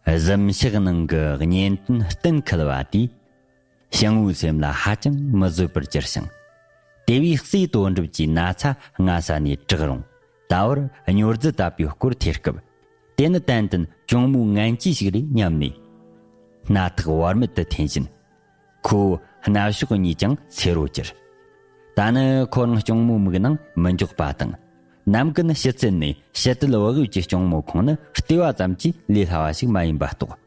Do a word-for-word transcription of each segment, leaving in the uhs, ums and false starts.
གཟིམ་ཤག་ནང་གི་གཉེན་སྟོན་གཏན་འཁེལ་བ་དེས། ཞང་བོའི་སེམས་ལ་ཧ་ཅང་མི་བཟོད་པར་གྱུར་ཞིང་། དེ་བས་སྲས་དོན་གྲུབ་ཀྱི་ན་ཚ་སྔ་ས་ནས་དྲག་རུང་། ད་བར་སྨྱོ་རྫི་ལྟ་བུའི་སྐོར་ཐེར་སྐབས། དེ་ནི་ཏན་ཏན་གྱོང་མོའི་ངན་ཇུས་ཤིག་རེད་སྙམ་ནས། སྣ་ཐག་བར་མེད་དུ་འཐེན་བཞིན། ཁོ་སྣ་གཤོག་གཉིས་ཀྱང་སེར་རོ་གྱུར། ད་ནི་ཁོ་རང་གཅུང་མོའི་མིག་ནང་མི་འཇོག་པ་དང་། ནམ་རྒྱུན་ཕྱི་ཚུལ་ནས་ཕྱི་དལ་བག་ཡོད་ཀྱི་གཅུང་མོ་ཁོང་ནི་བལྟས་པ་ཙམ་གྱིས་ལས་སླ་བ་ཞིག་མ་ཡིན་པ་རྟོགས།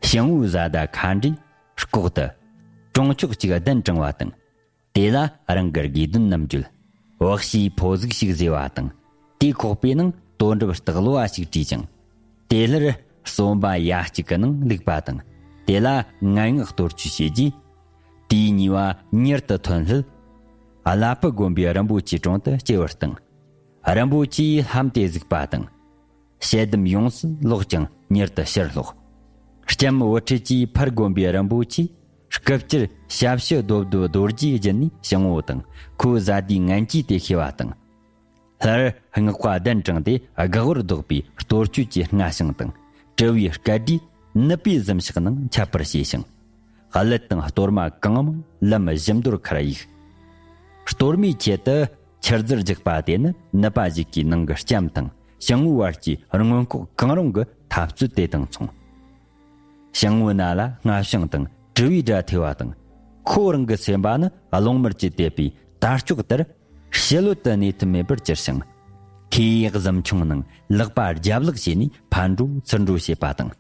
ཞང་བོའི་བཟའ་ཟླ་མཁའ་འགྲོས་ལྐོག་ཏུ་གྲོང་ཆོག་ཅིག་གདན་དྲངས་པ་དང་། དེ་ལ་རང་གི་དགེ་འདུན་རྣམས་བརྒྱུད། བག་ཕྱིའི་ཕོ་གཟུགས་ཤིག་བཟོས་པ་དང་། དེའི་ཁོག་པའི་ནང་དོན་གྲུབ་སྟག་ལོ་བ་ཞིག་བྲིས་ཀྱང་། དེ་སླར་གསོན་པ་ཡ་གཅིག་གི་ནང་བླུགས་པ་དང་། དེ་ལ་ངན་སྔགས་གཏོར་བཅོས་བྱས་རྗེས། དེའི་ཉེས་པ་མྱུར་དུ་ཐོན་སླད། ཀླ་ཕུག་དགོན་པའི་རིན་པོ་ཆེའི་དྲུང་དུ་སྐྱེལ་བར་བཏང་། རིན་པོ་ཆེས་ལྷམ་དེ་གཟིགས་པ་དང་། ཞལ་གདམས་ཡོངས་སུ་ལོག་ཀྱང་མྱུར་དུ་ཕྱིར་ལོག། ལྕམ་བུ་ཁྲིད་ཀྱིས་ཕར་དགོན་པའི་རིན་པོ་ཆེ་སྐུ་བཅར་ཞབས་ཕྱི་རྡོབ་རྡོབ་རྡོ་རྗེའི་རྒྱུད་ནས་ཞང་བོ་དང་ཁོའི་བཟའ་ཟླའི་ངན་ཇུས་དེ་ཤེས་པ་དང་། སླར་སྔགས་པ་གདན་དྲངས་ཏེ་དགག་པར་བཟློག་པའི་གཏོར་སྐྱོན་གྱི་སྔ་ཞིང་དང་གྲུབ་པའི་སྐད་སྒྲས་ནུབ་པའི་གཟིམ་ཤག་ནང་ཁྱབ་པར་བྱས་ཤིང་། གླུད་དང་གཏོར་མ་གང་མང་ལམ་བཞི་མདོར་ཁར་གཡུགས། གཏོར་མའི་ཆེད་དུ། ཆུ་རྫིར་རྒྱག་པ་དེ་ནི་ནུབ་པ་ཞིག་གི་ནང་གི་ལྕམ་དང་ཞང་བོའི་བར་གྱི་མངོན་ལྐོག་གང་རུང་གི་འཐབ་རྩོད་དེ་དང་མཚུངས། ཞང་བོའི་རྣ་ལ་སྔ་ཞིང་དང་གྲུབ་པའི་སྒྲ་ཐོས་པ་དང་། ཁོ་རང་གི་སེམས་པ་ནི་རླུང་དམར་གྱིས་བདས་པའི་དར་ལྕོག་ལྟར་ཞི་ལྷོད་དུ་གནས་ཐུབ་མེད་པར་གྱུར་ཞིང་། ཁོས་གཟིམ་ཆུང་ནང་ལག་པ་རྒྱབ་ལག་བྱས་ནས་ཕར་འགྲོ་ཚུར་འགྲོ་བྱེད་པ་དང་།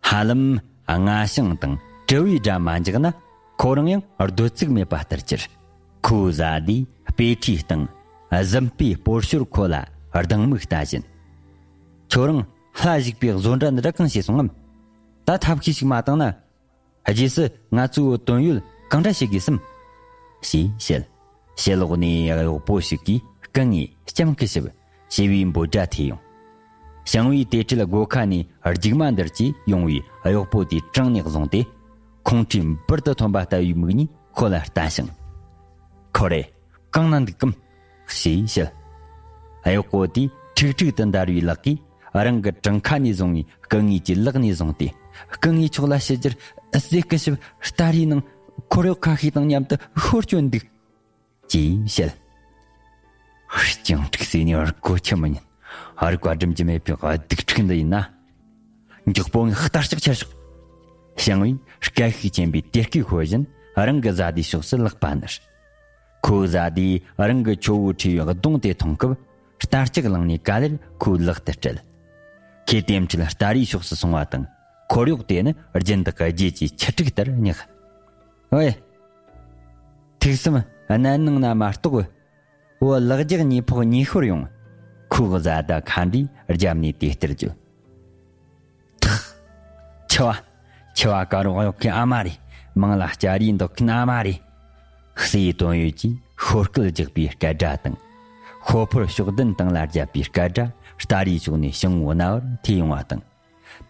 ཧ་ལམ་སྔ་ཞིང་དང་གྲུབ་པའི་སྒྲ་མ་འཇགས་ན་ཁོ་རང་ཡང་སྡོད་ཚུགས་མེད་པ་ལྟར་གྱུར། ཁོའི་བཟའ་ཟླས་དཔེ་ཁྲིད་སྟེང་གཟིམ་དཔེ་སྤོར་ཞོར་ཁོ་ལ་སྡང་མིག་ལྟ་བཞིན། ཁྱོད་རང་ལྷ་ཞིག་པའི་བཟོ་འདྲ་འདི་འདྲ་གང་བྱས་སོང་ངམ། ད་ཐབས་ཤེས་ཤིག་མ་བཏང་ན། རྗེས་སུ་ང་ཚོའི་དོན་ཡོད་གང་འདྲ་བྱེད་དགོས་སམ། ཞེས་བཤད། ཕྱི་ལོགས་ནས་གཡོག་པོ་ཞིག་གིས་སྐུ་ངོའི་ལྕམ་སྐུ་ཞབས་ཞེས་པའི་འབོད་སྒྲ་ཐོས་ཡོང་། ཞང་བོས་དེ་འཕྲལ་སྒོ་ཁ་ནས་རྒྱུག་མ་འདར་གྱིས་ཡོང་བའི་གཡོག་པོ་དེ་དྲངས་ནས་བཟུང་སྟེ། ཁོང་ཁྲོས་འབུར་དུ་ཐོན་པ་ལྟ་བུའི་མིག་གཉིས་ཁོ་ལ་ལྟ་ཞིང་། ཁོ་རེ། གང་ན་འདུག་གམ། ཞེས་བཤད། གཡོག་པོ་དེས་ཁྲིག་ཁྲིག་ཏུ་འདར་བའི་ལག་གིས་རང་གི་བྲང་ཁ་ནས་བཟུང་བའི་སྐུ་ངོ་གི་ལག་ནས་བཟུང་སྟེ། སྐུ་ངོ་མཆོག་ལ་ཞུ་རྒྱུར་སྲས་སྐུ་ཞབས་སྟ་རེའི་ནང་འཁོར་གཡོག་ཁ་ཤས་དང་མཉམ་དུ་ཤོར་བཅོལ་འདུག་ཅེས་བཤད། སྤྱང་ཕྲུག་ཟེར་ནས་གོ་ཆི་མི་ཉན། རིག་པ་སྒྲིམ་གྱི་མེད་པའི་སྡུག་ཕྲུག་འདི་ཡིན་ན། མགྱོགས་པོ་ངས་ལྟ་ལྕག་ཁྱེར་ཤོག་ཞང་བོས་སྐད་ཤུགས་ཆེན་པོས་དེ་སྐད་ཤོད་བཞིན་རང་གི་བཟའ་ཟླའི་ཕྱོགས་སུ་ལག་པ་ནར། ཁོའི་བཟའ་ཟླས་རང་གི་ཁྱོ་བོའི་འཁྲིས་པའི་གདོང་དེ་མཐོང་སྐབས་རྟ་ལྕག་བླངས་ནས་ག་ལེར་ཁོའི་ལག་ཏུ་སྤྲད། ཁོས་དེ་འཕྲལ་སྟ་རེའི་ཕྱོགས་སུ་སོང་བ་དང་འཁོར་གཡོག་དེ་ནི་རྒྱུན་དུ་རྗེས་ཀྱི་ཁྱི་ཕྲུག་ལྟར་བསྙེགས། ཨོའེ། ཐུགས་བསམ་གནད་ནང་ན་མ་གཏོགས། བུ་ལག་རྒྱག་གཉིས་ཕོག་གཉིས་ཤོར་ཡོང་། ཁོའི་བཟའ་ཟླ་མཁའ་འགྲོས་རྒྱབ་ནས་དེ་ལྟར་བརྗོད། ཐག་ཆུ་བ། ཆུ་བ་དཀར་རོག་གཡོག་མཁན་ཨ་མ་རེད། མིང་ལ་སྐྱ་རིས་འདོགས་མཁན་ཨ་མ་རེད། སྲས་དོན་ཡོད་ཀྱིས་ཤོ་སྐལ་རྒྱག་པའི་སྐད་སྒྲ་དང་། ཤོ་ཕོར་ཕྱོགས་བདུན་སྟེང་ལ་བརྒྱབ་པའི་སྐད་སྒྲ་སྟ་རེའི་ཕྱོགས་ནས་ཞང་བོའི་རྣ་བར་ཐོས་ཡོང་བ་དང་།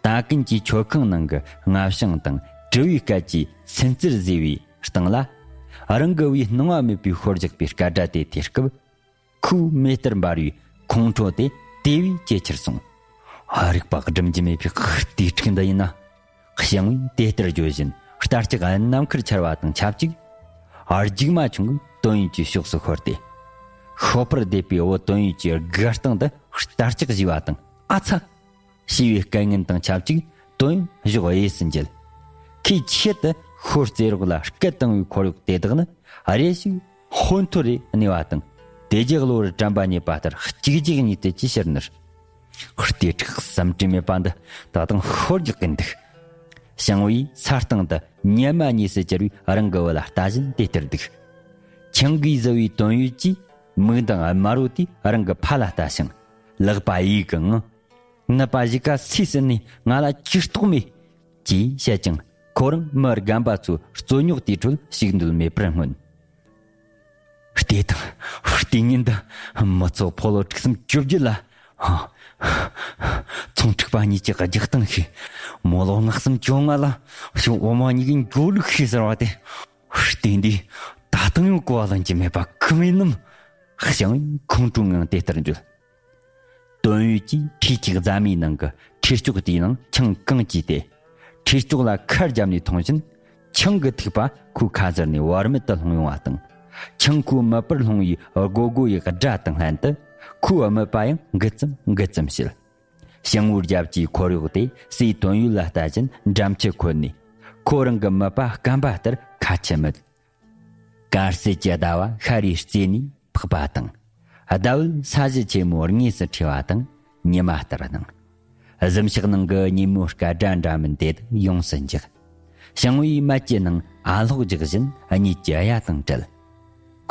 ད་གིན་གྱི་མཆོད་ཁང་ནང་གི་སྔ་ཞིང་དང་གྲུབ་པའི་སྐད་ཀྱིས་སེམས་ཚུར་བཟོས་པའི་སྟེང་ལ། རང་གི་བུའི་སྣང་བ་མེད་པའི་ཤོར་རྒྱག་པའི་སྐད་སྒྲ་དེ་ཐོས་སྐབས། ཁོའི་མེ་ལྟར་འབར་བའི་ཁོང་ཁྲོ་དེ་དེ་བས་ཇེ་ཆེར་སོང་། ཨ། རིག་པ་སྒྲིམ་གྱི་མེད་པའི་ལྟའི་ཕྲུག་འདི་ཡིན་ན། ཞང་བོས་དེ་ལྟར་བརྗོད་བཞིན་རྟ་ལྕག་ནམ་མཁར་འཕྱར་བ་དང་ཆབས་ཅིག་ཨ། རྒྱུག་མ་ཆུང་གིས་དོན་ཡོད་ཀྱི་ཕྱོགས་སུ་ཤོར་ཏེ། ཤོ་ཕོར་འདེད་པའི་བུ་དོན་ཡོད་ཀྱི་སྒལ་སྟེང་དུ་རྟ་ལྕག་བཞུས་པ་དང་། ཨ་ཚ། ཞེས་པའི་སྐད་ངན་དང་ཆབས་ཅིག་དོན་གཞོགས་གཡས་སུ་འགྱེལ། ཁོས་ཆེད་དུ་ཤོ་རྩེ་རོགས་ལ་སྐད་བཏང་བའི་འཁོར་གཡོག་དེ་དག་ནི་རེ་ཞིག་ཧོན་ཐོར་རེ་གནས་པ་དང་། དེ་རྗེས་གློ་བུར་དྲན་པ་རྙེད་པ་ལྟར་གཅིག་རྗེས་གཉིས་མཐུད་ཀྱིས་ཕྱིར་ནུར། ལྟའི་ཕྲུག་བསམ་གྲུས་མེད་པ་འདི་ད་དུང་ཤོར་རྒྱག་གིན་འདུག་ཞང་བོས་ས་སྟེང་དུ་ཉི་མ་གཉིས་སུ་གྱུར་བའི་རང་གི་བུ་ལ་ལྟ་བཞིན་དེ་ལྟར་འདུག་ཆང་གིས་བཟི་བའི་དོན་ཡོད་ཀྱིས་མིག་མདངས་དམར་བོ་དེས་རང་གི་ཕ་ལ་ལྟ་ཞིང་། ལག་པ་གཡས་ཀྱི་ངང་། ནད་པ་གཞིས་ཀ་སུས་ཟིན་ནས་ང་ལ་ཇུས་གཏོགས་མེད། ཅེས་བཤད་ཀྱང་ཁོ་རང་མི་རྒན་པ་ཚོའི་རྩོད་རྙོག་དེའི་ཁྲོད་ཞུགས་འདོད་མེད་པར་མངོན། ལྟོས་དང་། ལྟོས་ཉིན་འདི་མི་ཚོ་ཕོ་ལོ་དྲུག་གསུམ་བཅོ་བརྒྱད་ལ། ཚོང་འཁྲུག་པ་གཉིས་ཀྱི་རྒྱག་སྟངས་ཤེས། རྨོ་ལོ་ལྔ་གསུམ་བཅོ་ལྔ་ལ་ཞོ་འོ་མ་གཉིས་ཀྱི་འགྲོ་ལུགས་ཤེས་ཟེར་བ་དེ། ལྟོས་འདིས་ད་དུང་ཡང་གོ་བ་ལོན་གྱི་མེད་པ་གང་ཡིན་ནམ། ཞང་བོས་ཁོང་ཁྲོའི་ངང་དེ་ལྟར་བརྗོད། དོན་ཡོད་ཀྱིས་ཁྲིའི་ཁྱུག་རྫ་མའི་ནང་གི་ཁྲིས་ལྕོག་དེའི་ནང་ཆང་གང་བཀྲུས་ཏེ། ཁྲིས་ལྕོག་ལ་ཁར་བརྒྱབ་ནས་འཐུང་བཞིན། ཆང་གི་ཐིགས་པ་ཁོའི་ཁ་ཟུར་ནས་བར་མེད་དུ་ལྷུང་ཡོང་བ་དང་། ཆང་ཁོའི་མིད་པར་ལྷུང་བའི་སྒོ་སྒོ་ཡི་སྒྲ་དང་ལྷན་དུ། ཁོའི་མིད་པ་ཡང་འགུལ་ཙམ་འགུལ་ཙམ་བྱེད། ཞང་བོའི་རྒྱབ་ཀྱི་འཁོར་གཡོག་དེ་སའི་དོན་ཡོད་ལ་ལྟ་བཞིན་འགྲམ་ཆུ་ཁོལ་ནས། ཁོ་རང་གི་མིད་པ་སྐམ་པ་ལྟར་ཁ་ཆུ་མིད། དཀར་གསལ་གྱི་ཟླ་བ་ཤར་རིའི་རྩེ་ནས་འཕགས་པ་དང་། ཟླ་འོད་ས་གཞི་ཆེན་མོའི་ངོས་སུ་འཁྲིལ་བ་དང་ཉི་མ་ལྟར་སྣང་། གཟིམ་ཤག་ནང་གི་ཉིན་མོའི་སྐད་སྒྲ་འདྲ་མིན་དེ་དག་ཡོངས་སུ་འཇགས། ཞང་བོས་མལ་གྱི་ནང་ཨ་སློག་རྒྱག་བཞིན་གཉིད་ཀྱི་གཡའ་དང་བྲལ།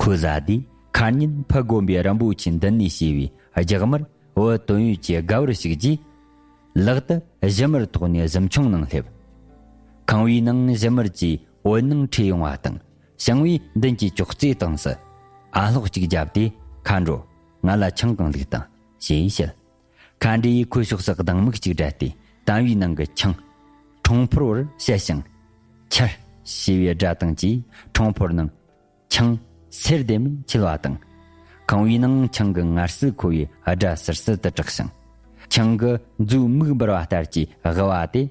ཁོའི་བཟའ་ཟླས་ཁ་ཉིན་ཕུ་དགོན་པའི་རིན་པོ་ཆེའི་མདུན་ནས་བྱས་པའི་རྒྱག་མར་བོད་དོན་ཡོད་ཀྱི་སྒལ་པར་ཞུགས་རྗེས། ལག་ཏུ་ཞུན་མར་ཐོགས་ནས་གཟིམ་ཆུང་ནང་སླེབས། ཁང་བའི་ནང་ཞུན་མར་གྱི་འོད་སྣང་འཕྲོས་ཡོང་བ་དང་། ཞང་བོས་མདུན་གྱི་ཅོག་ཙེའི་སྟེང་སུ་ཨ་སློག་ཅིག་བརྒྱབ་སྟེ། མཁའ་འགྲོ། ང་ལ་ཆང་གང་བླུགས་དང་། ཞེས་བཤད། མཁའ་འགྲོས་ཁོའི་ཕྱོགས་སུ་སྡང་མིག་ཅིག་བགྲད་དེ། དམ་བུའི་ནང་གི་ཆང་ཁྲོང་ཕུར་བར་བཤད་ཞིང་། ཁྱར་ཞེས་པའི་སྒྲ་དང་བཅས་ཁྲོང་ཕུར་ནང་ཆང་སེར་ལྡེམ་མོ་འཁྱིལ་བ་དང་། ཁང་བའི་ནང་ཆང་གི་མངར་བསིལ་ཁོ་བོའི་སྒྲ་སིར་སིར་དུ་གྲགས་ཤིང་། ཆང་གི་མཛོའི་མིག་འབུར་བ་ལྟར་གྱི་དབུ་བ་དེ་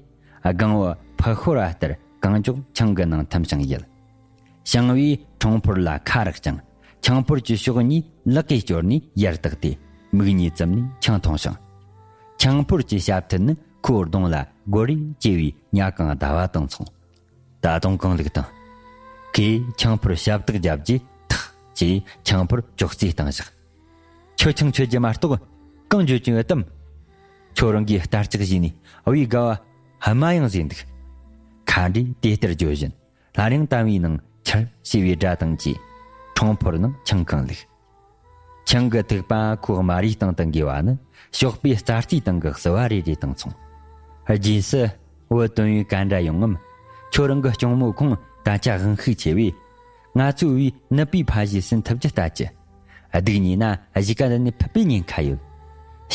སྒང་བོ་ཕུ་ཤོར་བ་ལྟར་གང་མགྱོགས་ཆང་གི་ནང་ཐིམ་ཞིང་ཡལ། ཞང་བོས་ཁྲོང་ཕུར་ལ་ཁ་རེག་ཅིང་། ཆང་ཕོར་གྱི་ཕྱོགས་གཉིས་ལག་གིས་བསྐྱོར་ནས་ཡར་བཏེགས་ཏེ། མིག་གཉིས་བཙུམ་ནས་ཆང་འཐུང་ཞིང་། ཆང་ཕོར་གྱི་ཞབས་མཐིལ་ནི་ཁོའི་གདོང་ལ་སྒོར་རེ་བཅལ་བའི་ཉ་གང་ཟླ་བ་དང་མཚུངས། ད་དུང་གང་བླུགས་དང་། ཁོས་ཆང་ཕོར་ཞབས་བཏེགས་བརྒྱབ་རྗེས། ཐག་ཅེས་ཆང་ཕོར་ཅོག་ཙེའི་སྟེང་བཞག་ཁྱོད་ཆང་མཆོད་རྒྱུ་མ་གཏོགས་གང་འཇོད་ཀྱི་ཡོད་དམ། ཁྱོད་རང་གིས་ལྟ་ལྕག་བྱས་ནས་བུའི་དགའ་བ་ཧ་མ་ཡང་བཟོས་འདུག་མཁའ་འགྲོས་དེ་ལྟར་བརྗོད་བཞིན། སླར་ཡང་དམ་བུའི་ནང་ཁྱར་ཞེས་པའི་སྒྲ་དང་བཅས་ཁྲོང་ཕོར་ནང་ཆང་གང་བླུགས། ཆང་གི་ཐིགས་པ་ཁོའི་དམར་རིའི་སྟེང་དུ་འགོས་པ་ནི་ཞོགས་པའི་རྩྭ་རྩེའི་སྟེང་གི་སོལ་བ་རེ་རེ་དང་མཚུངས། རྗེས་སུ་བོད་དོན་ཡོད་ག་འདྲ་ཡོང་ངམ། ཁྱོད་རང་གི་གཅུང་མོ་ཁོང་ད་ཆ་དབང་ཤུགས་ཆེ་བས། ང་ཚོའི་བུའི་ནུ་པའི་ཕ་གཞིས་ཟིན་ཐུབ་རྒྱུ་ལྟ་ཅི། སྡུག་ཉེས་ན་གཞིས་ཀ་འདི་ནས་ཕུད་པའི་ཉེན་ཁ་ཡོད།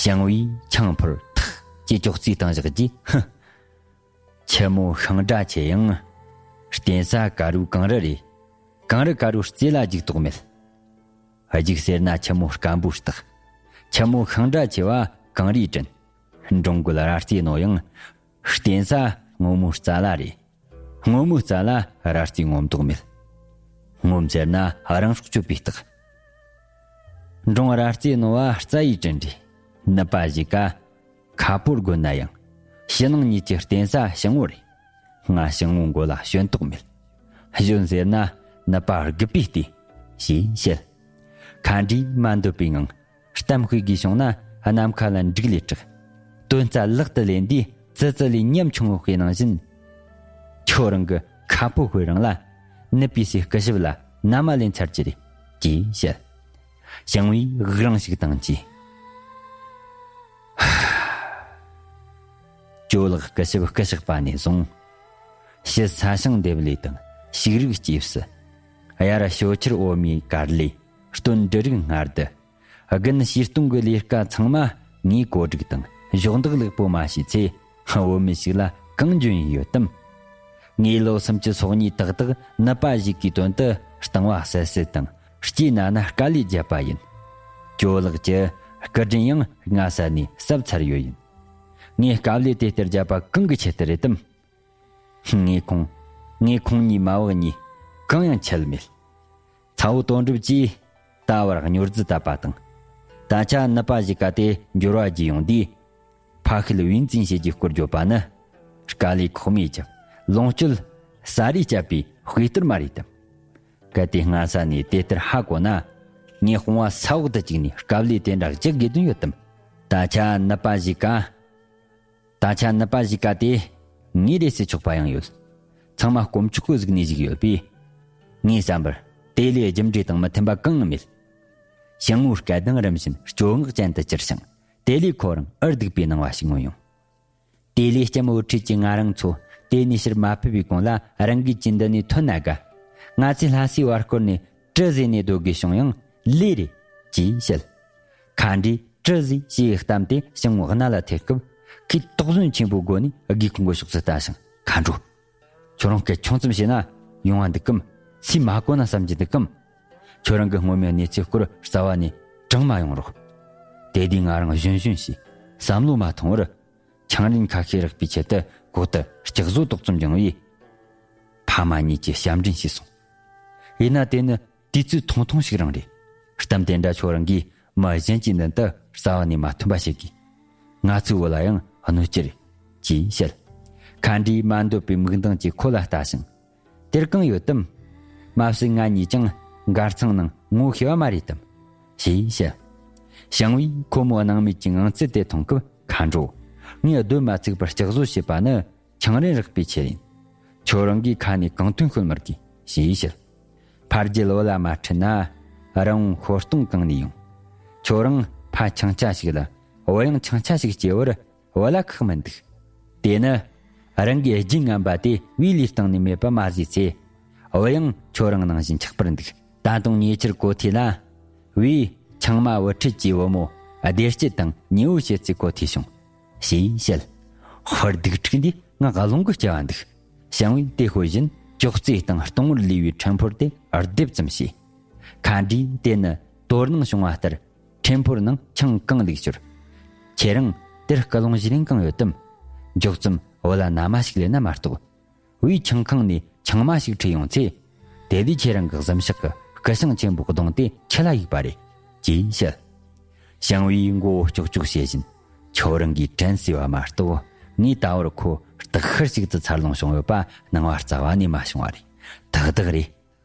ཞང་བོས་ཆང་ཕོར་ཐག་ཅེས་ཅོག་ཙེའི་སྟེང་བཞག་རྗེས། ཧུ། ཁྱི་མོ་ཤིང་དགྲ་ཆེ་ཡང་། རྟེན་ས་དཀར་རུའི་གངས་རི་རེད། གངས་རི་དཀར་རུའི་རྩེ་ལ་རྒྱུག་དོགས་མེད། རྒྱུག་ཟེར་ན་ཁྱི་མོ་སྐམ་པོའི་རྟགས། ཁྱི་མོ་ཤིང་དགྲ་ཆེ་བ་གངས་རིའི་དྲིན། འབྲོང་རྒོད་ར་རྩེ་རྣོ་ཡང་། རྟེན་ས་སྔོན་མོའི་རྩྭ་ལ་རེད། སྔོན་མོའི་རྩྭ་ལ་ར་རྩེ་ངོམ་དོགས་མེད། ངོམ་ཟེར་ན་རང་སྲོག་གཅོད་པའི་རྟགས། འབྲོང་ར་རྩེ་རྣོ་བ་རྩྭ་ཡི་དྲིན་རེད། ནུ་པ་གཞིས་ཀ་ཁ་ཕོར་དགོས་ན་ཡང་། ཕྱི་ནང་གཉིས་ཀྱི་རྟེན་ས་ཞིང་བོ་རེད། ང་ཞིང་བོའི་མགོ་ལ་ཞོན་དོགས་མེད། ཞོན་ཟེར་ན་ནུ་པ་རྒུད་པའི་ལྟོས། ཞེས་བཤད། མཁའ་འགྲོས་མ་འདོད་པའི་ངང་། གཏམ་ཤོད་དགོས་བྱུང་ན་ནམ་མཁའ་ལ་འབྲུག་ལས་དྲག་དོན་རྩ་ལག་ཏུ་ལེན་དུས་ཙི་ཙི་ལས་ཉམ་ཆུང་བའི་དཔེ་ནང་བཞིན། ཁྱོད་རང་གི་ཁ་ཕོ་ཤོད་རིང་ལ་ནུ་པའི་སའི་སྐུ་ཞབས་ལ་མནའ་མ་ལེན་ཚར་གྱི་རེད། ཅེས་བཤད། ཞང་བོས་དབུགས་རིང་ཞིག་བཏང་རྗེས། ཇོ་ལགས་སྐུ་ཞབས་སྐུ་གཤེགས་པ་ནས་བཟུང་། ཕྱི་ས་ཞིང་འདེབས་ལས་དང་ཕྱུགས་རིགས་སྐྱེས་སུ། དབྱར་ཞོ་ཁྱེར་འོ་མའི་གར་ལས་སྟོན་འབྲུ་རིགས་སྔར་དུ། དགུན་བྱིས་གཏོང་གི་ལས་ཀ་ཚང་མ་ངས་བཀོད་སྒྲིག་དང་གཞོགས་འདེགས་ལེགས་པོ་མ་བྱས་ཚེ། བོད་མི་ཞིག་ལ་གང་འཇོན་ཡོད་དམ། ངས་ལོ་སུམ་ཅུ་སོ་གཉིས་ཏག་ཏག་ནུ་པ་ཞིག་གི་དོན་དུ་གཏིང་བ་བསིལ་བསིལ་དང་སྐྱེས་ན་ན་དཀའ་ལས་བརྒྱབ་པ་ཡིན། ཇོ་ལགས་ཀྱི་སྐུ་དྲིན་ཡང་སྔ་ས་ནས་བསབ་ཚར་ཡོད་ཡིན། ངས་དཀའ་ལས་དེ་ལྟར་བརྒྱབ་པ་གང་གི་ཆེད་དུ་རེད་དམ། ངས་ཁོང་། ངས་ཁོང་གཉིས་མ་བག་གཉིས་གང་ཡང་འཆལ་མེད། ཚ་བོ་དོན་གྲུབ་ཀྱིས་ད་བར་སྨྱོ་རྫུ་བཏབ་པ་དང་། ད་ཆ་ནུ་པ་གཞིས་ཀ་དེ་འབྱོར་བ་བརྒྱུད་ཡོང་དུས། ཕ་ཤུལ་བུས་འཛིན་བྱེད་ཀྱི་སྐོར་བརྗོད་པ་ནི། དཀའ་ལས་ཁོག་མེད་ཀྱང་ལོངས་སྤྱོད་ས་རུ་བཅད་པའི་དཔེ་གཏོར་མ་རེད་དམ། གལ་ཏེ་སྔ་ས་ནས་དེ་ལྟར་ཧ་གོ་ན། ངས་དཔུང་བ་ས་འོག་ཏུ་བཅུག་ནས་དཀའ་ལས་དེ་འདྲ་རྒྱག་དགོས་དོན་ཡོད་དམ། ད་ཆ་ནུ་པ་གཞིས་ཀ་ད་ཆ་ནུ་པ་གཞིས་ཀ་དེ་ངའི་རེད་ཟེར་ཆོག་པ་ཡང་ཡོད། ཚང་མ་དཀོན་མཆོག་གི་གཟུགས་ནས་བཞུགས་ཡོད་པས། ངའི་བསམ་པར་དེ་ལས་རྒྱུ་འབྲས་དང་མི་མཐུན་པ་གང་ཡང་མེད། ཞང་བོའི་སྐད་གདངས་རིམ་བཞིན་སྐྱོ་ངག་ཅན་དུ་གྱུར་ཞིང་། དེ་ལས་ཁོ་རང་འུར་སྡུག་པའི་སྣང་བ་ཞིག་མངོན་ཡོང་། དེ་ལས་ལྕམ་བུ་ཁྲིད་ཀྱིས་ང་རང་ཚོ་དེ་ནས་ཕྱིར་མ་ཕེབས་པའི་གོང་ལ་རང་འགུལ་གྱིས་འདི་ནས་ཐོན་ན་དགའ། ང་ཚོས་ལྷ་སའི་བར་སྐོར་ནས་གྲུ་བཟོས་ནས་སྡོད་དགོས་བྱུང་ཡང་ལོས་རེད། ཅེས་བཤད། མཁའ་འགྲོས་གྲུ་བཟོས་ཞེས་པའི་གཏམ་དེ་ཞང་བོའི་རྣ་ལ་ཐེབས་སྐབས། ཁོས་དོགས་ཟོན་ཆེན་པོའི་སྒོ་ནས་སྒེའུ་ཁུང་གི་ཕྱོགས་སུ་ལྟ་ཞིང་། མཁའ་འགྲོ། ཁྱོད་རང་སྐད་ཆུང་ཙམ་བྱས་ན་ཡོང་བ་འདུག་གམ། སུས་མ་གོ་ན་བསམ་གྱི་འདུག་གམ། ཁྱོད་རང་གི་སྔོན་མའི་གནས་ཚུལ་སྐོར་རྩ་བ་ནས་དྲང་མ་ཡོང་རོགས། དེ་དུས་ང་རང་གཞོན་གཞོན་ཞིག་ བསམ་བློ་མ་ཐོངས་པར། ཆང་རིན་ཁ་ཤས་རག་པའི་ཆེད་དུ་ལྐོག་ཏུ་སྐྱག་བཟོ་དོགས་ཙམ་སྦྱངས་པས། ཕ་མ་གཉིས་ཀྱིས་ཞབས་འདྲེན་བྱས་སོང་། ཡིན་ན་དེ་ནི་དུས་ཚོད་ཐུང་ཐུང་ཞིག་རང་རེད། གཏམ་དེ་འདྲ་ཁྱོད་རང་གིས་མི་གཞན་གྱི་མདུན་དུ་རྩ་བ་ནས་མ་ཐོན་པ་བྱེད་དགོས། ང་ཚོའི་བུ་ལ་ཡང་གནོད་ཀྱི་རེད། ཅེས་བཤད། མཁའ་འགྲོས་མ་འདོད་པའི་མིག་མདངས་ཀྱིས་ཁོ་ལ་ལྟ་ཞིང་། དེར་གང་ཡོད་དམ། མ་གཞི་ང་གཉིས་ཀྱང་འགར་ཚང་ནང་ངོ་ཤེས་པ་མ་རེད་དམ། ཞེས་བཤད། ཞང་བུས་ཁོ་མོའི་སྣང་མེད་ཀྱི་ངང་ཚུལ་དེ་མཐོང་སྐབས། མཁའ་འགྲོ། ངས་སྡོད་མ་ཚུགས་པར་སྐྱག་བཟོ་བྱེད་པ་ནི་ཆང་རིན་རག་པའི་ཆེད་ཡིན། ཁྱོད་རང་གིས་ཁ་ནས་གང་ཐོན་ཤོད་མི་དགོས། ཞེས་བཤད། ཕ་རྒྱལ་བུ་ལ་མ་ཁྲིད་ན་རང་ཤོར་སྟོང་གང་ནས་ཡོང་། ཁྱོད་རང་ཕ་ཆང་ཆ་ཞིག་ལ་བུ་ཡང་ཆང་ཆ་ཞིག་སྐྱེ་བར་བུ་ལ་ཁག་མི་འདུག། དེ་ནི་རང་གི་རྒྱུན་ངན་པ་དེ་བུའི་ལུས་སྟེང་ནས་མེད་པ་མ་བཟོས་ཚེ། བུ་ཡང་ཁྱོད་རང་ནང་བཞིན་ཆགས་པར་འདུག། ད་དུང་ཉེ་ཆར་གོ་ཐོས་ན། བུས་ཆང་མ་བུ་ཁྲིད་ཀྱི་བུ་མོ་བདེ་སྐྱིད་དང་ཉེ་བོ་བྱེད་ཚུལ་གོ་ཐོས་བྱུང་། ཞེས་བཤད། ཧོར་སྡིག་ཕྲུག་འདིས་ང་རླུང་གིས་བསྐྱལ་བ་འདུག། ཞང་བུས་དེ་ཤོད་བཞིན་ཅོག་ཙེའི་སྟེང་སྟོང་བར་ལུས་པའི་ཕྲན་ཕུར་དེ་རྡེབ་ཙམ་བྱས། མཁའ་འགྲོས་དེ་ནི་དོ་སྣང་བྱུང་བ་ལྟར། ཕྲན་ཕུར་ནང་ཆང་གང་ལུགས་ཤོར། ཁྱེད་རང་དེར་སྐུལ་སློང་བྱེད་རིན་གང་ཡོད་དམ། མགྱོགས་ཙམ་བུ་ལ་མནའ་མ་ཞིག་ལེན་ན་མ་གཏོགས། བུའི་ཆང་ཁང་ནས་ཆང་མ་ཞིག་ཁྲིད་ཡོང་ཚེ། དེ་དུས་ཁྱེད་རང་གི་གཟིམ་ཤག་གི་སྐུ་ཞིང་ཆེན་པོའི་གདུང་དེ་ཁྱི་ལ་གཡུགས་པ་རེད། ཅེས་བཤད། ཞང་བུས་མགོ་བོ་ལྕོག་ལྕོག་བྱེད་བཞིན། ཁྱོད་རང་གིས་དྲན་གསོས་པ་མ་གཏོགས། ངས་ད་བར་ཁོ་སྟག་ཤར་ཞིག་ཏུ་འཚར་ལོངས་བྱུང་ཡོད་པ་སྣང་བ་རྩ་བ་ནས་མ་བྱུང་བ་རེད། ཏག་ཏག་རེད།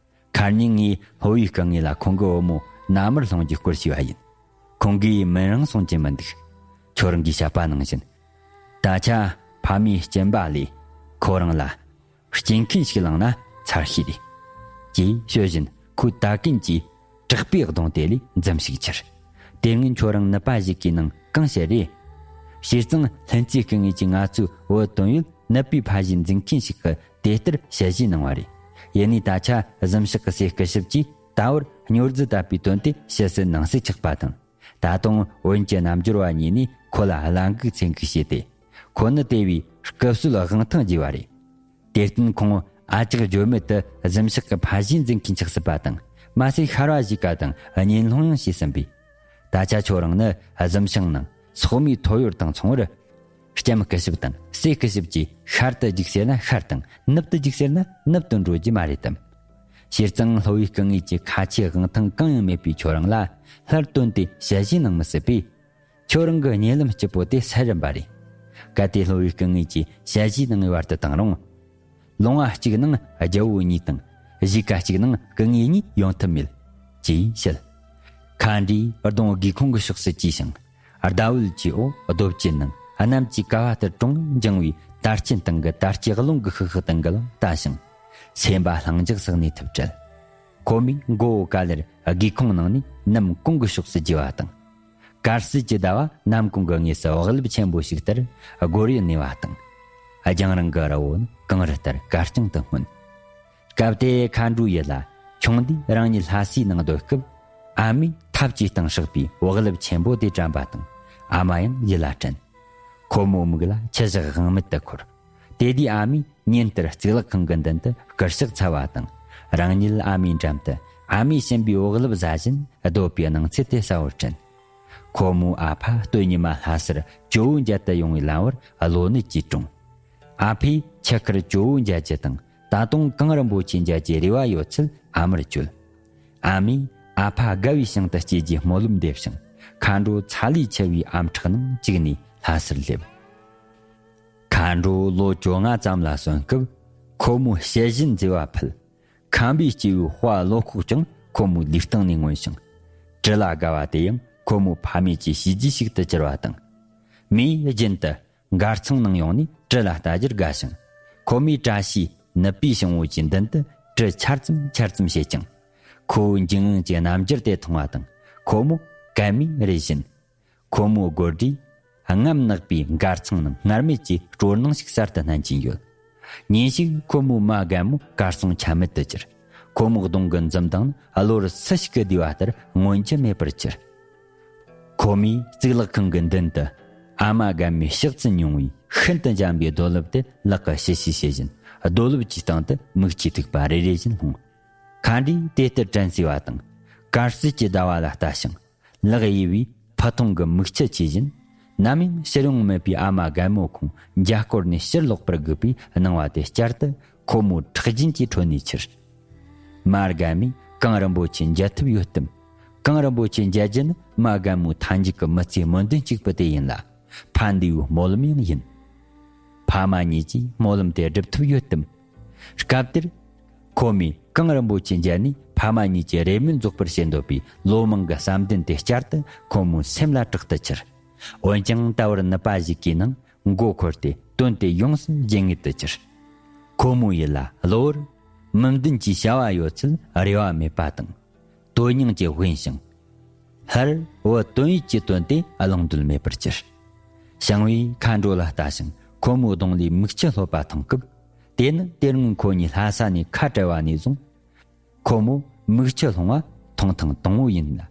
ཁ་ཉིན་ངས་ལྷོ་བའི་སྐུ་ངོ་ལ་ཁོང་གི་བུ་མོ་མནའ་མར་སློང་རྒྱུའི་སྐོར་ཞུས་པ་ཡིན། ཁོང་གིས་མི་རང་སོང་རྒྱུ་མི་འདུག། ཁྱོད་རང་གིས་བཤད་པ་ནང་བཞིན། ད་ཆ་ཕ་མའི་སྐྱེན་པ་ལས་ཁོ་རང་ལ་སྐྱེན་མཁན་ཞིག་བླངས་ན་ཚར་ཤེས་རེད། ཅེས་ཤོད་བཞིན་ཁོས་ད་གིན་གྱི་དྲེག་པའི་གདུང་དེ་ལས་འཛུམ་ཞིག་འཕྱར། དེ་སྔོན་ཁྱོད་རང་ནུབ་པ་ཞིག་གི་ནང་གང་བཤད་རེད། བྱས་ཙང་ལྷུན་རྩེ་སྐུ་ངོ་གིས་ང་ཚོའི་བུ་དོན་ཡོད་ནུབ་པའི་ཕ་གཞིས་འཛིན་མཁན་ཞིག་གིས་དེ་ལྟར་ཞལ་བཞེས་གནང་བ་རེད། ཡིན་ནའི་ད་ཆ་གཟིམ་ཤག་གི་སའི་སྐུ་ཞབས་ཀྱིས་ད་བར་སྨྱོ་རྫུ་བཏབ་པའི་དོན་དེ་ཕྱི་གསལ་ནང་གསལ་ཆགས་པ་དང་། ད་དུང་བོན་གྱི་རྣལ་འབྱོར་བ་གཉིས་ནས་ཁོ་ལ་བླ་འགུག་ཚེ་འགུག་བྱས་ཏེ། ཁོ་ནི་དེ་བས་སྐུ་སྲོད་དབང་ཐང་རྒྱས་པ་རེད། དེར་བརྟེན་ཁོང་ཨ་ཅག་བརྗོད་མེད་དུ་གཟིམ་ཤག་གི་ཕ་གཞིས་འཛིན་མཁན་ཆགས་སྲིད་པ་དང་། མ་ཟད་ཤར་བ་གཞིས་ཀ་དང་གཉེན་སློང་ཡང་བྱས་ཟིན་པས། ད་ཆ་ཁྱོད་རང་ནི་གཟིམ་ཤག་ནང་སོག་མའི་ཐོ་ཡོར་དང་མཚུངས་པར། ལྕམ་སྐུ་ཞབས་དང་སྲས་སྐུ་ཞབས་ཀྱིས་ཤར་དུ་རྒྱུགས་ཟེར་ན་ཤར་དང་ནུབ་ཏུ་རྒྱུགས་ཟེར་ན་ནུབ་ཏུ་འགྲོ་རྒྱུ་མ་རེད་དམ། བྱས་ཙང་ལྷོ་བའི་སྐུ་ངོ་གི་ཁ་ཆེའི་དབང་ཐང་གང་ཡང་མེད་པའི་ཁྱོད་རང་ལ་སླར་བཏོན་ཏེ་ཞལ་བཞེས་གནང་མི་སྲིད་པས། ཁྱོད་རང་གི་གཉིད་ལམ་སྐྱིད་པོ་དེ་སེལ་རན་པ་རེད། གལ་ཏེ་ལྷོ་བའི་སྐུ་ངོ་གིས་ཞལ་བཞེས་གནང་བའི་བར་དུ་བཏང་རུང་། ལུང་བ་གཅིག་ནང་རྒྱལ་བོ་གཉིས་དང་གཞིས་ཀ་གཅིག་ནང་སྐུ་ངོ་གཉིས་ཡོང་ཐབས་མེད། ཅེས་བཤད། མཁའ་འགྲོས་གདོང་སྒེའུ་ཁུང་གི་ཕྱོགས་སུ་བཀྱེས་ཤིང་། ཟླ་འོད་ཀྱི་འོག་རྡོ་བཅུད་ནང་གནམ་གྱི་ཀ་བ་ལྟར་དྲོངས་འགྱིང་བའི་དར་ཆེན་སྟེང་གི་དར་གྱི་རླུང་གི་ཤུག་ཤུག་དང་འགལ་བ་ལྟ་ཞིང་། སེམས་པ་ལྷིང་འཇགས་སུ་གནས་ཐབས་བྲལ། ཁོ་མོས་མགོ་བོ་ག་ལེར་སྒེའུ་ཁུང་ནང་ནས་ནམ་གུང་གི་ཕྱོགས་སུ་རྒྱུ་བ་དང་། དཀར་གསལ་གྱི་ཟླ་བ་ནམ་གུང་གི་ངོས་སུ་བག་ལེབ་ཆེན་པོ་ཞིག་ལྟར་སྒོར་ཡུ་གནས་པ་དང་། རྒྱང་རིང་གི་རི་བོ་ནི་གངས་རི་ལྟར་གར་རྐྱང་དུ་སྔོན། སྐབས་དེ་མཁའ་འགྲོའི་ཡུལ་ལ་ཁྱུང་འདིས་རང་ཉིད་ལྷ་སའི་ནང་སྡོད་སྐབས། ཨ་མས་ཐབ་ཀྱི་སྟེང་བསྲེགས་པའི་བག་ལེབ་ཆེན་པོ་དེ་དྲན་པ་དང་། ཨ་མ་ཡང་ཡིད་ལ་དྲན། ཁོ་མོའི་མིག་ལ་ཆུ་བཞག་དབང་མེད་དུ་འཁོར། དེ་དུས་ཨ་མས་ཉིན་ལྟར་གཙུག་ལག་ཁང་གི་མདུན་དུ་གུར་ཞག་འཚལ་བ་དང་། རང་ཉིད་ཨ་མའི་འགྲམ་དུ་ཨ་མས་བྱིན་པའི་བག་ལེབ་ཟ་བཞིན་སྡོད་པའི་སྣང་ཚུལ་དེ་གསལ་བོར་དྲན། ཁོ་མོའི་ཨ་ཕ་སྟོད་ཉི་མ་ལྷ་སར་ཇོ་བོ་མཇལ་དུ་ཡོང་བའི་ལམ་བར་གློ་ནད་ཀྱིས་གྲོངས། ཨ་ཕས་ཁྱི་ཁར་ཇོ་བོ་མཇལ་རྒྱུ་དང་ད་དུང་གངས་རིན་པོ་ཆེ་མཇལ་རྒྱུའི་རེ་བ་ཡོད་ཚུལ་ཨ་མར་བརྗོད། ཨ་མས་ཨ་ཕ་དགའ་བའི་ཞིང་དུ་སྐྱེལ་རྒྱུའི་སྨོན་ལམ་འདེབས་ཤིང་། མཁའ་འགྲོ་ཚ་ལས་འཆི་བའི་ཨམ་ཕྲག་ནང་བཅུག་ནས་ལྷ་སར་སླེབས། མཁའ་འགྲོ་ལོ་བཅོ་ལྔ་ཙམ་ལ་སོན་སྐབས་ཁོ་མོའི་ཞལ་བཞིན་མཛེས་པ་ཕུལ། ཁམས་པའི་སྐྱེས་བུའི་དཔའ་བློ་ཁོག་ཀྱང་ཁོ་མོའི་ལུས་སྟེང་ནས་མངོན་ཞིང་། དྲི་ལ་དགའ་བ་དེ་ཡང་ཁོ་མོའི་ཕ་མེས་ཀྱི་བྱས་རྗེས་ཤིག་ཏུ་གྱུར་བ་དང་། མིས་རྒྱུན་དུ་མགར་ཚང་ནང་ཡོང་ནས་དྲི་ལ་ལྟ་རྒྱུར་དགའ་ཞིང་། ཁོ་མོའི་བཀྲ་ཤིས་ནུབ་པའི་ཕྱོགས་ཀྱི་མདུན་དུ་དྲི་ཆར་ཙམ་ཆར་ཙམ་བྱེད་ཀྱང་། ཁོའི་འཇིགས་དངངས་ཀྱི་རྣམ་འགྱུར་དེ་མཐོང་བ་དང་། ཁོ་མོ་གད་མོས་རེ་བཞིན། ཁོ་མོའི་དགོད་སྒྲས་རྔམ་ནག་པའི་མགར་ཚང་ནང་སྔར་མེད་ཀྱི་སྤྲོ་སྣང་ཞིག་གསར་དུ་སྣན་གྱིན་ཡོད། ཉིན་ཞིག་ཁོ་མོའི་མ་རྒན་མོ་གར་སོང་ཆ་མེད་དུ་གྱུར། ཁོ་མོའི་གདོང་གི་འཛུམ་མདངས་ནི་བློར་སུ་ཞིག་གིས་བསྡུས་པ་ལྟར་མངོན་གྱི་མེད་པར་གྱུར། ཁོ་མོས་གཙུག་ལག་ཁང་གི་མདུན་དུ་ཨ་མ་རྒན་མོའི་ཕྱག་ཏུ་མྱོང་བའི་ཤིན་ཏུ་འཇམ་པའི་རྡོ་ལེབ་དེ་ལག་གིས་ཞི་ཞི་བྱེད་བཞིན་རྡོ་ལེབ་ཀྱི་སྟེང་དུ་མིག་ཆུའི་ཐིགས་པ་རེ་རེ་བཞིན་ལྷུང་། མཁའ་འགྲོས་དེ་ལྟར་དྲན་གསོས་པ་དང་། དཀར་གསལ་གྱི་ཟླ་བ་ལ་ལྟ་ཞིང་། ལག་གཡས་པས་ཕུ་ཐུང་གི་མིག་ཆུ་ཆུ་བཞིན། ནམ་ཡང་ཕྱིར་ཡོང་མེད་པའི་ཨ་མ་རྒན་མོ་ཁོང་མཇལ་སྐོར་ནས་ཕྱིར་ལོག་པར་སྒུག་པའི་སྣང་བ་དེ་བསྐྱར་དུ་ཁོ་མོའི་ཁྲག་རྒྱུན་གྱི་ཁྲོད་ནས་འཕྱུར། མ་རྒན་མོས་གངས་རིན་པོ་ཆེ་མཇལ་ཐུབ་ཡོད་དམ། གངས་རིན་པོ་ཆེ་མཇལ་རྒྱུ་ནི་མ་རྒན་མོའི་མཐའ་མཇུག་གི་མི་ཚེའི་སྨོན་འདུན་གཅིག་པུ་དེ་ཡིན་ལ། ཕ་འདས་པོའི་སྨོན་ལམ་ཡང་ཡིན། ཕ་མ་གཉིས་ཀྱིས་སྨོན་ལམ་དེ་སྒྲུབ་ཐུབ་ཡོད་དམ། སྐབས་དེར། ཁོ་མོས་གངས་རིན་པོ་ཆེ་མཇལ་ནས་ཕ་མ་གཉིས་ཀྱི་རེ་སྨོན་རྫོགས་པར་བྱེད་འདོད་པའི་ལོ་མང་གི་བསམ་འདུན་དེ་བསྐྱར་དུ་ཁོ་མོའི་སེམས་ལ་དྲག་ཏུ་འཕྱུར། འོན་ཀྱང་ད་བར་ནུབ་པ་ཞིག་གི་ནང་མགོ་འཁོར་ཏེ་དོན་དེ་ཡོངས་སུ་བརྗེད་ངེས་དུ་གྱུར། ཁོ་མོའི་ཡིད་ལ་གློ་བུར། མི་འདུན་གྱི་བྱ་བ་ཡོད་ཚད་རེ་བ་མེད་པ་དང་། དོན་སྙིང་གྱིས་དབེན་ཞིང་། སླར་བུ་དོན་ཡོད་ཀྱི་དོན་དེ་གླེང་འདོད་མེད་པར་གྱུར། ཞང་བོས་མཁའ་འགྲོ་ལ་ལྟ་ཞིང་ཁོ་མོའི་གདོང་ལས་མིག་ཆུ་ལྷོད་པ་མཐོང་སྐབས། དེ་ནི་དེ་སྔོན་ཁོ་གཉིས་ལྷ་ས་ནས་ཁ་བྲལ་བ་ནས་བཟུང་། ཁོ་མོ་མིག་ཆུ་ལྷུང་བ་མཐོང་ཐེངས་དང་པོ་ཡིན་ལ།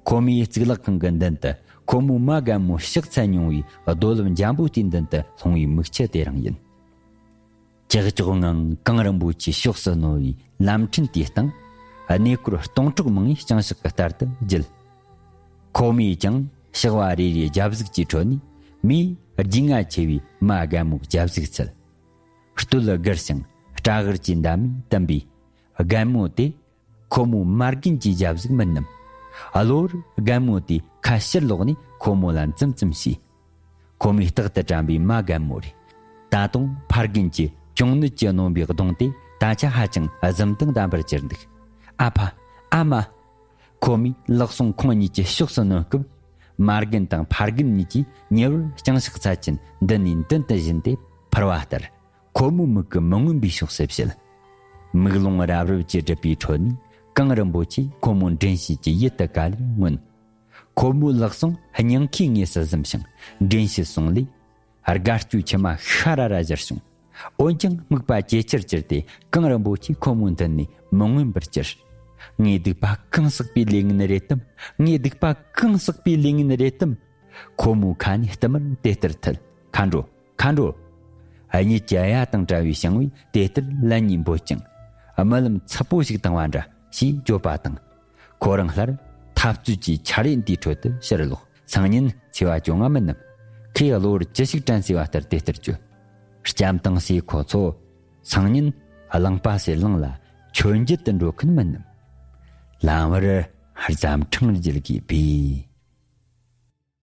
ཁོ་མོའི་གཙུག་ལག་ཁང་གི་མདུན་དུ་ཁོ་མོའི་མ་རྒན་མོ་གཤེགས་ཚར་མྱོང་བའི་རྡོ་ལེབ་འཇམ་པོ་དེའི་མདུན་དུ་ལྷུང་བའི་མིག་ཆུ་དེ་རང་ཡིན། ཀྱག་ཀྱོག་ངང་གངས་རིན་པོ་ཆེ་ཕྱོགས་སུ་བསྣོལ་བའི་ལམ་ཕྲན་དེའི་སྟེང་། གནས་སྐོར་སྟོང་ཕྲག་མང་བའི་རྐྱང་ཕྱོགས་ཀྱི་ལྟར་དུ་བརྒྱུད། ཁོ་མོས་ཀྱང་ཕྱག་བ་རེ་རེའི་རྒྱབ་གཟུགས་ཀྱི་ཁྲོད་ནས་མིའི་རྒྱུས་མངའ་ཆེ་བའི་མ་རྒན་མོའི་རྒྱབ་གཟུགས་འཚལ། སྟོད་དགར་ཞིང་སྐྲ་དབར་གྱི་འདབ་མས་བསྟིམ་པའི་རྒན་མོ་དེ། ཁོ་མོའི་མ་རྒན་གྱི་རྒྱབ་གཟུགས་མིན་ནམ། གློ་བུར་རྒན་མོ་དེས་ཁ་ཕྱིར་ལོག་ནས་ཁོ་མོ་ལ་འཛུམ་འཛུམ་བྱས། ཁོ་མོས་རྟག་ཏུ་དྲན་པའི་མ་རྒན་མོ་རེད། ད་དུང་ཕ་རྒན་གྱི་གྱོང་ནད་ཀྱིས་གནོན་པའི་གདོང་དེ་ད་ཆ་ཧ་ཅང་གཟིམ་དང་ལྡན་པར་གྱུར་འདུག་ཨ་ཕ། ཨ་མ། ཁོ་མོས་ལག་ཟུང་ཁོང་གཉིས་ཀྱི་ཕྱོགས་སུ་བསྣོལ་སྐབས། མ་རྒན་དང་ཕ་རྒན་གཉིས་ཀྱིས་ཉེ་བར་རྐྱང་ཕྱོགས་ཚད་ཅན་མདུན་ནས་མདུན་དུ་བཞུད་དེ་འཕུར་བ་ལྟར། ཁོ་མོའི་མིག་གི་མི་མངོན་པའི་ཕྱོགས་སུ་བྱེལ། མིག་ལོང་རབ་རིབ་ཀྱིས་བསྒྲིབས་པའི་ཁྲོད་ནས་གངས་རིན་པོ་ཆེས་ཁོ་མོ་མགྲིན་བྱས་ཀྱི་ཡུལ་དུ་ག་ལེར་མངོན། ཁོ་མོའི་ལག་ཟུང་སྙིང་ཁའི་ངོས་སུ་ཟིན་ཞིང་མགྲིན་བྱས་ཟུང་ལས། དགའ་སྐྱོའི་མཆི་མ་ཤ་ར་ར་བཞུར་བྱུང་། འོན་ཀྱང་སྨུག་པ་ཇེ་ཆེར་གྱུར་ཏེ་གངས་རིན་པོ་ཆེ་ཁོ་མོའི་མདུན་ནས་མི་མངོན་པར་གྱུར། ངའི་སྡིག་པ་གང་བསགས་པའི་ལས་ངན་རེད་དམ། ངའི་སྡིག་པ་གང་བསགས་པའི་ལས་ངན་རེད་དམ། ཁོ་མོའི་ཁ་ནས་བསྟུད་མར་དེ་ལྟར་ཐལ། མཁའ་འགྲོ། མཁའ་འགྲོ། གཉིད་ཀྱི་གཡའ་དང་བྲལ་བའི་ཞང་བོས་དེ་ལྟར་ལན་གཉིས་འབོད་ཅིང་། རྨི་ལམ་ཚ་པོ་ཞིག་བཏང་བ་འདྲ་ཞེས་བརྗོད་པ་དང་། ཁོ་རང་སླར་འཐབ་རྩོད་ཀྱི་ཆར་ཡུལ་འདིའི་ཁྲོད་དུ་ཕྱིར་ལོག་སང་ཉིན་ཚེས་པ་བཅོ་ལྔ་མིན་ནམ། ཁོས་གློ་བུར་ཅི་ཞིག་དྲན་སྲིད་པ་ལྟར་དེ་ལྟར་བརྗོད། ལྕམ་དང་སྲས་ཁོ་ཚོ། སང་ཉིན་གླང་པ་སེར་གླིང་ལ་མཆོད་མཇལ་དུ་འགྲོ་མཁན་མིན་ནམ། ལམ་བར་རྫམ་ཕྲེང་བརྒྱུད་དགོས་པས།